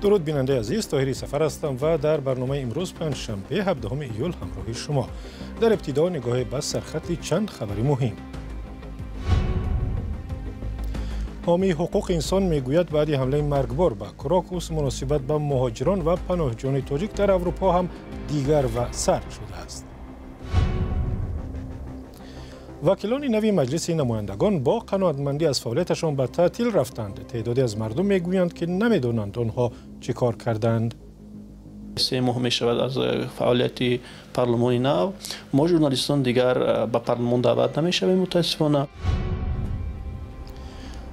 Дуруд, бинандаи азиз, Тоҳири Сафар ҳастам ва дар барномаи имрӯз, панҷшанбе, 17 июл, ҳамроҳи шумо. Дар ибтидо нигоҳе ба сархати чанд хабари муҳим. Ҳомии ҳуқуқи инсон мегӯяд, баъди ҳамлаи маргбор ба Крокус муносибат ба муҳоҷирон ва паноҳҷӯёни тоҷик дар Аврупо ҳам дигар ва сард шудааст. Вакилони нави Маҷлиси намояндагон бо қаноатмандӣ аз фаъолияташон ба таътил рафтанд. Теъдоде аз мардум мегӯянд, ки намедонанд онҳо чӣ кор карданд. 3 моҳ мешавад аз фаъолияти парлумони нав. Мо, журналистон, дигар ба парлумон даъват намешавем, мутаассифона.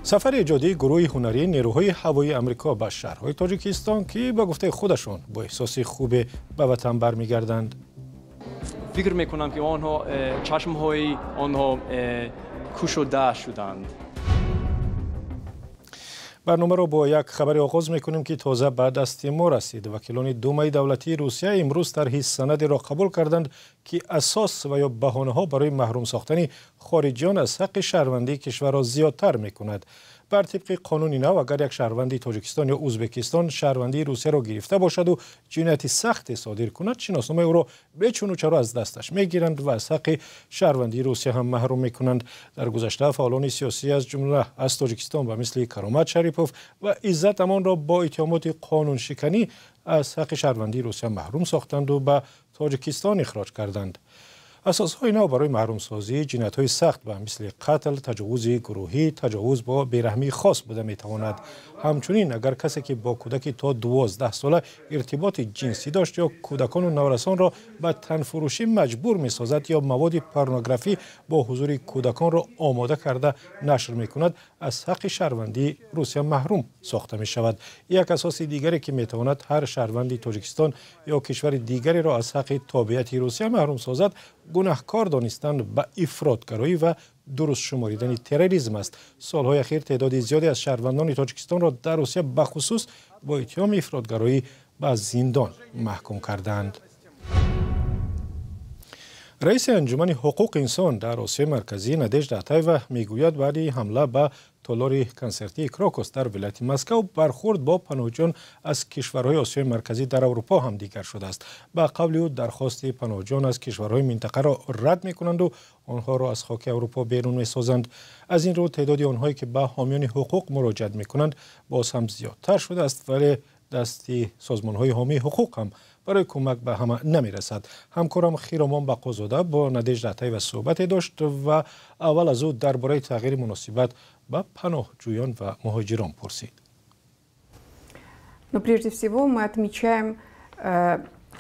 Сафари эҷодии гурӯҳи ҳунарии нерӯҳои ҳавоии Амрико ба шаҳрҳои Тоҷикистон, ки ба гуфтаи худашон бо эҳсоси хубе ба ватан бармегарданд. Фикр мекунам, ки онҳо чашмҳои онҳо кушода шуданд. Барномаро бо як хабаре оғоз мекунем, ки тоза ба дасти мо расид. Вакилони Думаи давлатии Русия имрӯз тарҳи санадеро қабул карданд, ки асос ва ё баҳонаҳо барои маҳрум сохтани хориҷиён аз ҳаққи шаҳрвандии кишварро зиёдтар мекунад. Бар тибқи қонуни нав, агар як шаҳрванди Тоҷикистон ё Ӯзбекистон шаҳрвандии Русияро гирифта бошаду ҷинояти сахте содир кунад, шиносномаи ӯро бечуну чаро аз дасташ мегиранд ва аз ҳаққи шаҳрвандии Русия ҳам маҳрум мекунанд. Дар гузашта фаъолони сиёсӣ, аз ҷумла аз Тоҷикистон, ба мисли Каромат Шарипов ва Иззат Амонро бо иттиҳомоти қонуншиканӣ аз ҳаққи шаҳрвандии Русия маҳрум сохтанду ба Тоҷикистон ихроҷ карданд. Асосҳои нав барои маҳрумсозӣ ҷиноятҳои сахт ба мисли қатл, таҷовузи гурӯҳӣ, таҷовуз бо бераҳмии хос буда метавонад. Ҳамчунин, агар касе, ки бо кӯдаки то 12 сола иртиботи ҷинсӣ дошт ё кӯдакону наврасонро ба танфурӯшӣ маҷбур месозад ё маводи порнографӣ бо ҳузури кӯдаконро омода карда нашр мекунад, аз ҳаққи шаҳрвандии Русия маҳрум сохта мешавад. Як асоси дигаре, ки метавонад ҳар шаҳрванди Тоҷикистон ё кишвари дигареро аз ҳаққи тобеияти Русия маҳрум созад, гунаҳкор донистан ба ифротгароӣ ва дуруст шуморидани терроризм аст. Солҳои ахир теъдоди зиёде аз шаҳрвандони Тоҷикистонро дар Русия бахусус бо иттиҳоми ифротгароӣ ба зиндон маҳкум кардаанд. Раиси Анҷумани ҳуқуқи инсон дар Осиёи Марказӣ Надежда Атаева мегӯяд, баъди ҳамла ба толори консертии Крокус дар вилояти Москав бархурд бо паноҳҷӯён аз кишварҳои Осиёи Марказӣ дар Аврупо ҳам дигар шудааст. Ба қавли ӯ, дархости паноҳҷӯён аз кишварҳои минтақаро рад мекунанду онҳоро аз хоки Аврупо берун месозанд. Аз ин рӯ теъдоди онҳое, ки ба ҳомиёни ҳуқуқ муроҷиат мекунанд, боз ҳам зиёдтар шудааст, вале дасти созмонҳои ҳомии ҳуқуқ ҳам барои кӯмак ба ҳама намерасад. Ҳамкорам Хиромон Бақозода бо Надежда Атаева суҳбате дошт ва аввал аз ӯ дар бораи тағйири муносибат ба паноҳҷӯён ва муҳоҷирон пурсид. Но прежде всего мы отмечаем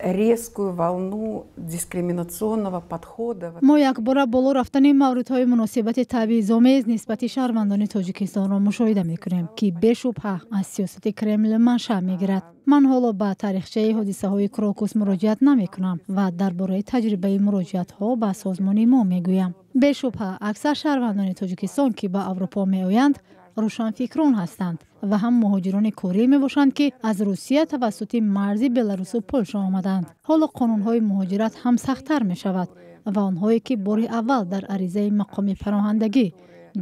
резкую волну дискриминационного подхода. Мо якбора боло рафтани мавридҳои муносибати табъизомез нисбати шаҳрвандони Тоҷикистонро мушоҳида мекунем, ки бешубҳа аз сиёсати Кремл маншаъ мегирад. Ман ҳоло ба таърихчаи ҳодисаҳои Крокус муроҷиат намекунам ва дар бораи таҷрибаи муроҷиатҳо ба созмони мо мегӯям. Бешубҳа, аксар шаҳрвандони Тоҷикистон, ки ба Аврупо меоянд, рӯшанфикрон ҳастанд ва ҳам муҳоҷирони корӣ мебошанд, ки аз Русия тавассути марзи Беларусу Полша омаданд. Ҳоло қонунҳои муҳоҷират ҳам сахттар мешавад ва онҳое, ки бори аввал дар аризаи мақоми паноҳандагӣ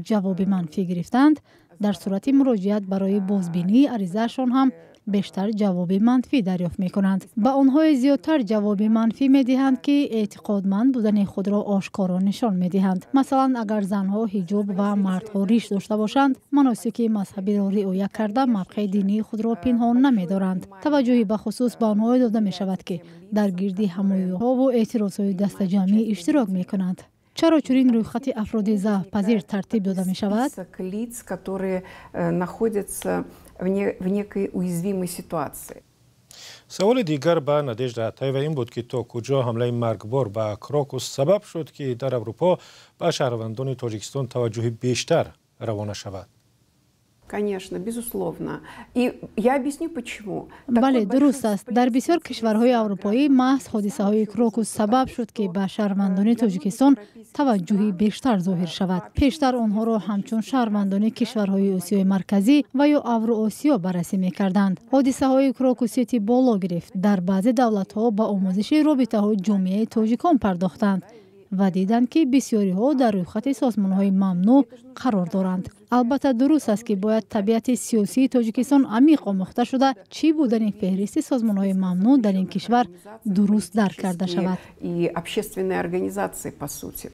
ҷавоби манфӣ гирифтанд, дар сурати муроҷиат барои бозбинии аризаашон ҳам бештар ҷавоби манфӣ дарёфт мекунанд. Ба онҳое зиёдтар ҷавоби манфӣ медиҳанд, ки эътиқодманд будани худро ошкоро нишон медиҳанд. Масалан, агар занҳо ҳиҷоб ва мардҳо риш дошта бошанд, маносики мазҳабиро риоя карда, мавқеи динии худро пинҳон намедоранд. Таваҷҷӯҳи бахусус ба онҳое дода мешавад, ки дар гирди ҳамоиҳову эътирозҳои дастаҷамъӣ иштирок мекунанд. Чаро чунин рӯйхати афроди заъфпазир тартиб дода мешавад? Лиц, которые находятся в некой уязвимой ситуации. Саволи дигар ба Надежда Атаева ин буд, ки то куҷо ҳамлаи маргбор ба Крокус сабаб шуд, ки дар Аврупо ба шаҳрвандони Тоҷикистон таваҷҷӯҳи бештар равона шавад. Конечно, безусловно. И я объясню почему. Бале, дуруст аст. Дар бисёр кишварҳои аврупоӣ маҳз ҳодисаҳои Крокус сабаб шуд, ки ба шаҳрвандони Тоҷикистон таваҷҷӯҳи бештар зоҳир шавад. Пештар онҳоро ҳамчун шаҳрвандони кишварҳои Осиёи Марказӣ ва ё Авроосиё баррасӣ мекарданд. Ҳодисаҳои Крокус Сити боло гирифт. Дар баъзе давлатҳо ба омӯзиши робитаҳои ҷомеаи тоҷикон пардохтанд. ва диданд, ки бисёриҳо дар рӯйхати созмонҳои мамнӯъ қарор доранд. Албатта, дуруст аст, ки бояд табиати сиёсии Тоҷикистон амиқ омӯхта шуда, чӣ будани феҳристи созмонҳои мамнӯъ дар ин кишвар дуруст дарк карда шавад. И общественные организации, по сути.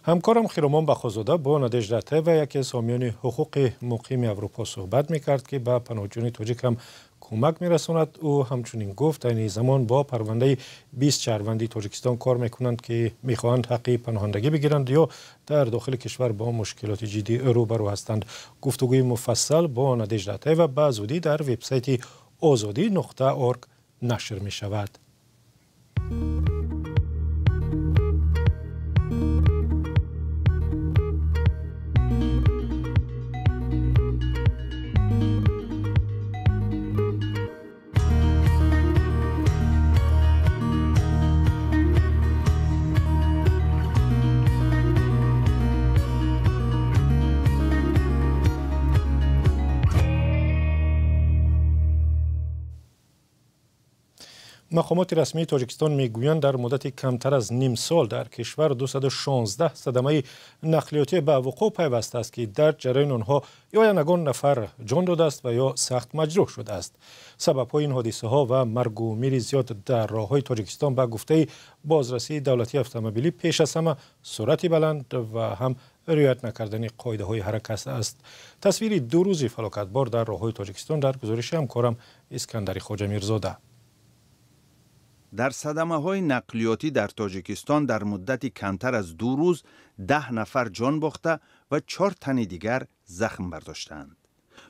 Ҳамкорам Хиромон Бахозода бо Надежда Атаева, яке аз ҳомиёни ҳуқуқи муқими Аврупо, суҳбат мекард, ки ба паноҳҷӯёни тоҷик ҳам кӯмак мерасонад. Ӯ ҳамчунин гуфт, айни замон бо парвандаи 20 шаҳрванди Тоҷикистон кор мекунанд, ки мехоҳанд ҳаққи паноҳандагӣ бигиранд ё дар дохили кишвар бо мушкилоти ҷиддӣ рӯбарӯ ҳастанд. Гуфтугӯи муфассал бо Надежда Атаева ба зудӣ дар вебсайти озодӣ.орг нашр мешавад. Мақомоти расмии Тоҷикистон мегӯянд, дар муддати камтар аз ним сол дар кишвар 216 садамаи нақлиётӣ ба вуқӯъ пайвастааст, ки дар ҷараёни онҳо ё ягон нафар ҷон додааст ва ё сахт маҷрӯҳ шудааст. Сабабҳои ин ҳодисаҳо ва маргу мири зиёд дар роҳҳои Тоҷикистон, ба гуфтаи бозрасии давлатии автомобилӣ, пеш аз ҳама суръати баланд ва ҳам риоят накардани қоидаҳои ҳаракат аст. Тасвири 2 рӯзи фалокатбор дар роҳҳои Тоҷикистон дар гузориши ҳамкорам Искандари Хоҷамирзода. Дар садамаҳои нақлиётӣ дар Тоҷикистон дар муддати камтар аз 2 рӯз 10 нафар ҷон бохта ва 4 тани дигар захм бардоштаанд.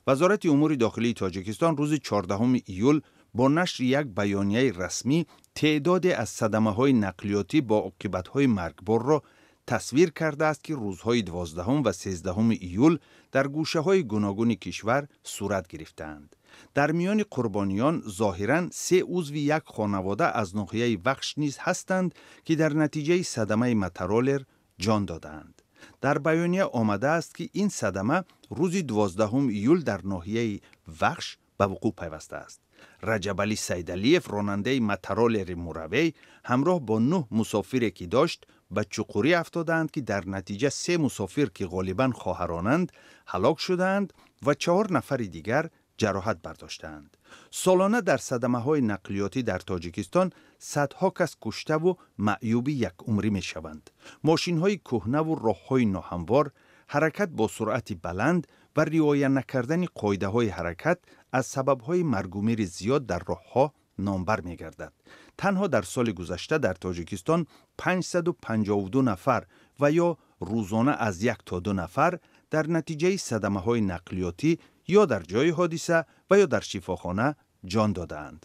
Вазорати умури дохилии Тоҷикистон рӯзи 14 июл бо нашри як баёнияи расмӣ теъдоде аз садамаҳои нақлиётӣ бо оқибатҳои маргборро тасвир кардааст, ки рӯзҳои 12 ва 13 июл дар гӯшаҳои гуногуни кишвар сурат гирифтаанд. Дар миёни қурбониён зоҳиран 3 узви як хонавода аз ноҳияи Вахш низ ҳастанд, ки дар натиҷаи садамаи мотороллер ҷон додаанд. Дар баёния омадааст, ки ин садама рӯзи 12 июл дар ноҳияи Вахш ба вуқӯъ пайвастааст. Раҷабалӣ Сайдалиев, ронандаи мотороллери Муравей, ҳамроҳ бо 9 мусофире, ки дошт, ба чуқурӣ афтодаанд, ки дар натиҷа 3 мусофир, ки ғолибан хоҳаронанд, ҳалок шудаанд ва 4 нафари дигар ҷароҳат бардоштаанд. Солона дар садамаҳои нақлиётӣ дар Тоҷикистон садҳо кас куштаву маъюби якумрӣ мешаванд. Мошинҳои кӯҳнаву роҳҳои ноҳамвор, ҳаракат бо суръати баланд ва риоя накардани қоидаҳои ҳаракат аз сабабҳои маргумири зиёд дар роҳҳо номбар мегардад. Танҳо дар соли гузашта дар Тоҷикистон 552 нафар ва ё рӯзона аз 1 то 2 нафар дар натиҷаи садамаҳои нақлиётӣ ё дар ҷои ҳодиса ва ё дар шифохона ҷон додаанд.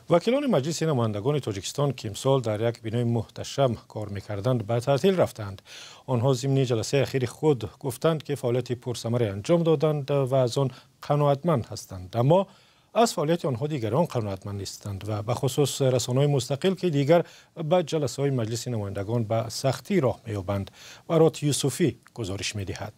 Вакилони Маҷлиси намояндагони Тоҷикистон, ки имсол дар як бинои муҳташам кор мекарданд, ба таътил рафтанд. Онҳо зимни ҷаласаи ахири худ гуфтанд, ки фаъолияти пурсамаре анҷом доданд ва аз он қаноатманд ҳастанд. Аммо аз фаъолияти онҳо дигарон қаноатманд нестанд ва бахусус расонаҳои мустақил, ки дигар ба ҷаласаҳои Маҷлиси намояндагон ба сахтӣ роҳ меёбанд. Барот Юсуфӣ гузориш медиҳад.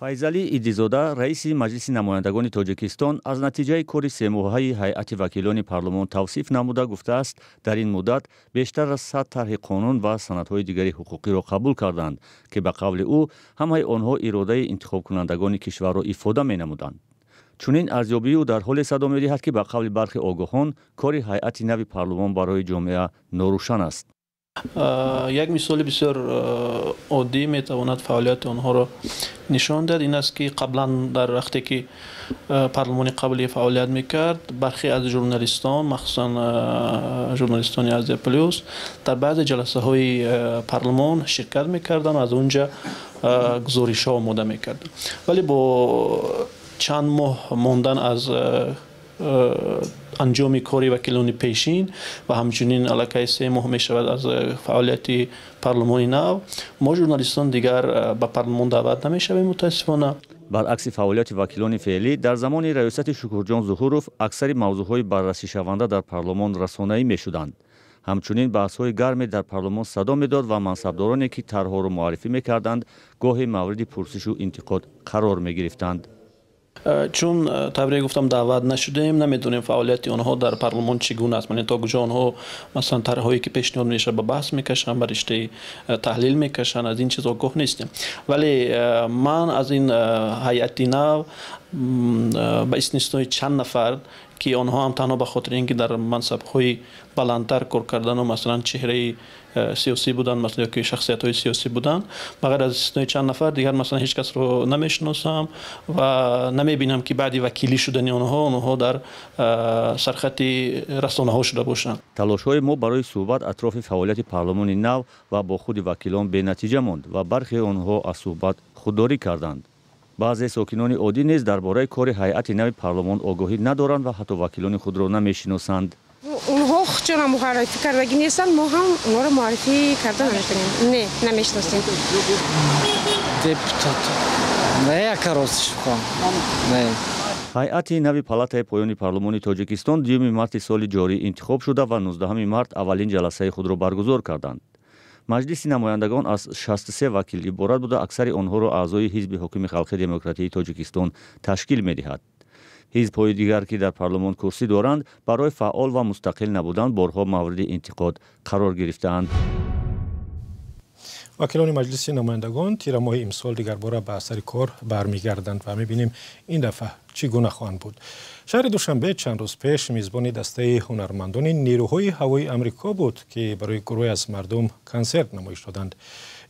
Файзалӣ Идизода, раиси Маҷлиси намояндагони Тоҷикистон, аз натиҷаи кори семоҳаи ҳайати вакилони парлумон тавсиф намуда гуфтааст, дар ин муддат бештар аз 100 тарҳи қонун ва санадҳои дигари ҳуқуқиро қабул карданд, ки ба қавли ӯ ҳамаи онҳо иродаи интихобкунандагони кишварро ифода менамуданд. Чунин арзёбии ӯ дар ҳоле садо медиҳад, ки ба қавли бархи огоҳон кори ҳайати нави парлумон барои ҷомеа норӯшан аст. Як мисоли бисёр оддӣ метавонад фаъолияти онҳоро нишон диҳад. Ин аст, ки қаблан дар вақте ки парлумони қаблӣ фаъолият мекард, бархе аз журналистон, махсусан журналистони Азия Плюс, дар баъзе ҷаласаҳои парлумон ширкат мекарданд ва аз онҷа гузоришҳо омода мекарданд. Вале бо чанд моҳ мондан аз анҷоми кори вакилони пешин ва ҳамчунин аллакай 3 моҳ мешавад аз фаъолияти парлумони нав, мо журналистон дигар ба парлумон даъват намешавем, мутаассифона. Баръакси фаъолияти вакилони феълӣ, дар замони раёсати Шукурҷон Зуҳуров аксари мавзӯъҳои баррасишаванда дар парлумон расонаӣ мешуданд. Ҳамчунин баҳсҳои гарме дар парлумон садо медод ва мансабдороне, ки тарҳҳоро муаррифӣ мекарданд, гоҳе мавриди пурсишу интиқод қарор мегирифтанд. Чун тавре гуфтам, даъват нашудаем, намедонем фаъолияти онҳо дар парлумон чӣ гуна аст. То куҷо онҳо, масалан, тарҳҳое ки пешниҳод мешавад, ба баҳс мекашанд, ба риштаи таҳлил мекашанд, аз ин чиз огоҳ нестем. Вале ман аз ин ҳайати нав ба истиснои чанд нафар, ки онҳо ҳам танҳо ба хотири ин ки дар мансабҳои баландтар кор кардану, масалан, чеҳраи сиёсӣ буданд, масалан, ёки шахсиятҳои сиёсӣ буданд, ба ғайр аз истиснои чанд нафар дигар, масалан, ҳеҷ касро намешиносам ва намебинам, ки баъди вакилӣ шудани онҳо дар сархати расонаҳо шуда бошанд. Талошҳои мо барои суҳбат атрофи фаъолияти парлумони нав ва бо худи вакилон бенатиҷа монд ва бархе онҳо аз суҳбат худдорӣ карданд. Баъзе сокинони оддӣ низ дар бораи кори ҳайати нави парлумон огоҳӣ надоранд ва ҳатто вакилони худро намешиносанд. Онҳо худшонро муаррифӣ кардагӣ нестанд, мо ҳам онҳоро муаррифӣ карда наметавонем. Не, намешиносем. Депутат не, яка ростиш бихоҳам, не. Ҳайати нави палатаи поёни парлумони Тоҷикистон 2 марти соли ҷорӣ интихоб шуда ва 19 март аввалин ҷаласаи худро баргузор карданд. Маҷлиси намояндагон аз 63 вакил иборат буда, аксари онҳоро аъзои ҳизби ҳокими Халқи Демократии Тоҷикистон ташкил медиҳад. Ҳизбҳои дигар, ки дар парлумон курсӣ доранд, барои фаъол ва мустақил набудан борҳо мавриди интиқод қарор гирифтаанд. Вакилони Маҷлиси намояндагон тирамоҳи имсол дигарбора ба сари кор бармегарданд ва мебинем, ин дафъа чӣ гуна хоҳанд буд. Шаҳри Душанбе чанд рӯз пеш мизбони дастаи ҳунармандони нерӯҳои ҳавоии Амрико буд, ки барои гурӯҳе аз мардум консерт намоиш доданд.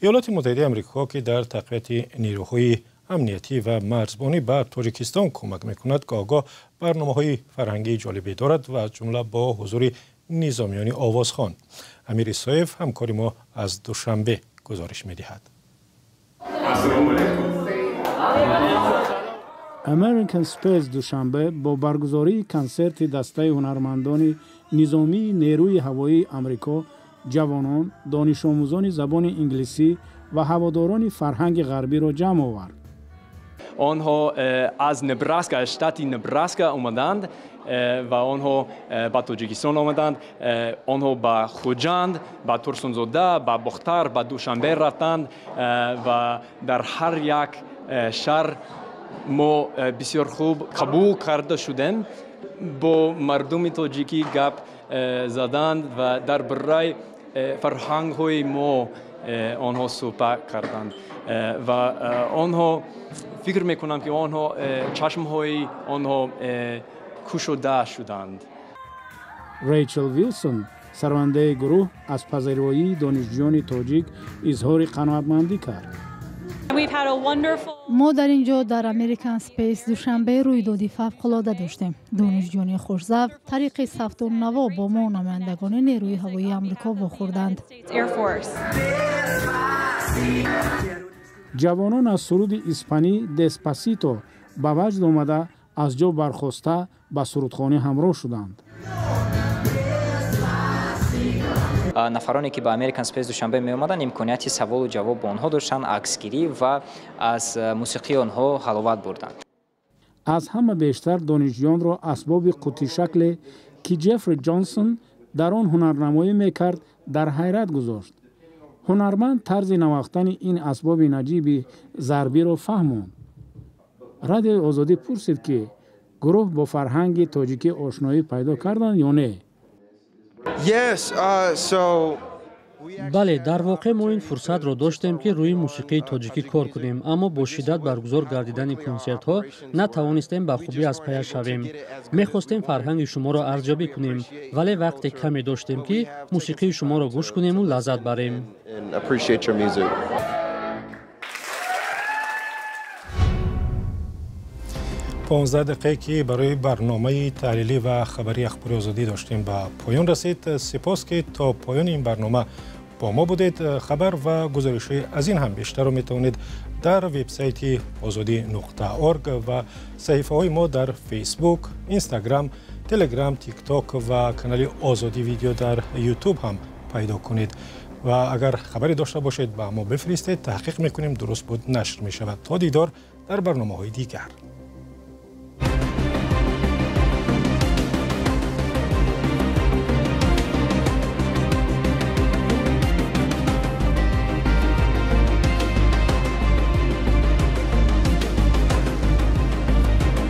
Иёлоти Муттаҳидаи Амрико, ки дар тақвияти нерӯҳои амниятӣ ва марзбонӣ ба Тоҷикистон кӯмак мекунад, гоҳ-гоҳ барномаҳои фарҳангии ҷолибе дорад ва аз ҷумла бо ҳузури низомиёни овозхон. Амир Исоев, ҳамкори мо аз Душанбе, гузориш медиҳад. American Space Душанбе бо баргузории консерти дастаи ҳунармандони низомии нерӯи ҳавоии Амрико ҷавонон, донишомӯзони забони инглисӣ ва ҳаводорони фарҳанги ғарбиро ҷамъ овард. Онҳо аз Небраска, аз штати Небраска омаданд ва онҳо ба Тоҷикистон омаданд. Онҳо ба Хуҷанд, ба Турсунзода, ба Бохтар, ба Душанбе рафтанд ва дар ҳар як шаҳр мо бисёр хуб қабул карда шудем. Бо мардуми тоҷикӣ гап заданд ва дар бораи фарҳангҳои мо онҳо суҳбат карданд ва онҳо, фикр мекунам, ки онҳо чашмҳои онҳо кушода шуданд. Рейчел Вилсон, сарояндаи гурӯҳ, аз пазироии донишҷӯёни тоҷик изҳори қаноатмандӣ кард. Мо дар ин ҷо, дар American Space Душанбе, рӯйдоди фавқулода доштем. Донишҷӯёни хушзавқ тариқи савту наво бо мо, намояндагони нерӯи ҳавоии Амрико, вохӯрданд. Ҷавонон аз суруди испанӣ «Деспасито» ба ваҷд омада, аз ҷо бархоста, ба сурудхонӣ ҳамроҳ шуданд. Нафароне ки ба American Space Душанбе меомаданд, имконияти саволу ҷавоб бо онҳо доштанд, аксгирӣ ва аз мусиқии онҳо ҳаловат бурданд. Аз ҳама бештар донишҷӯёнро асбоби қуттишакле, ки Ҷеффри Ҷонсон дар он ҳунарнамоӣ мекард, дар ҳайрат гузошт. Ҳунарманд тарзи навохтани ин асбоби наҷиби зарбиро фаҳмонд. Радиои Озодӣ пурсид, ки гурӯҳ бо фарҳанги тоҷикӣ ошноӣ пайдо карданд ё не. Бале, дар воқеъ мо ин фурсатро доштем, ки рӯи мусиқии тоҷикӣ кор кунем, аммо бо шиддат баргузор гардидани консертҳо натавонистем ба хубӣ аз паяш шавем. Мехостем фарҳанги шуморо арзёбӣ кунем, вале вақте каме доштем, ки мусиқии шуморо гӯш кунему лаззат барем. 15 дақиқае, ки барои барномаи таҳлилӣ ва хабарии Ахбори Озодӣ доштем, ба поён расид. Сипос, ки то поёни ин барнома бо мо будед. Хабар ва гузоришҳои аз ин ҳам бештарро метавонед дар вебсайти озодӣ.org ва саҳифаҳои мо дар Фейсбук, Инстаграм, Телеграм, Тикток ва канали Озодӣ Видео дар Ютуб ҳам пайдо кунед. Ва агар хабаре дошта бошед, ба мо бифиристед, таҳқиқ мекунем, дуруст буд, нашр мешавад. То дидор дар барномаҳои дигар.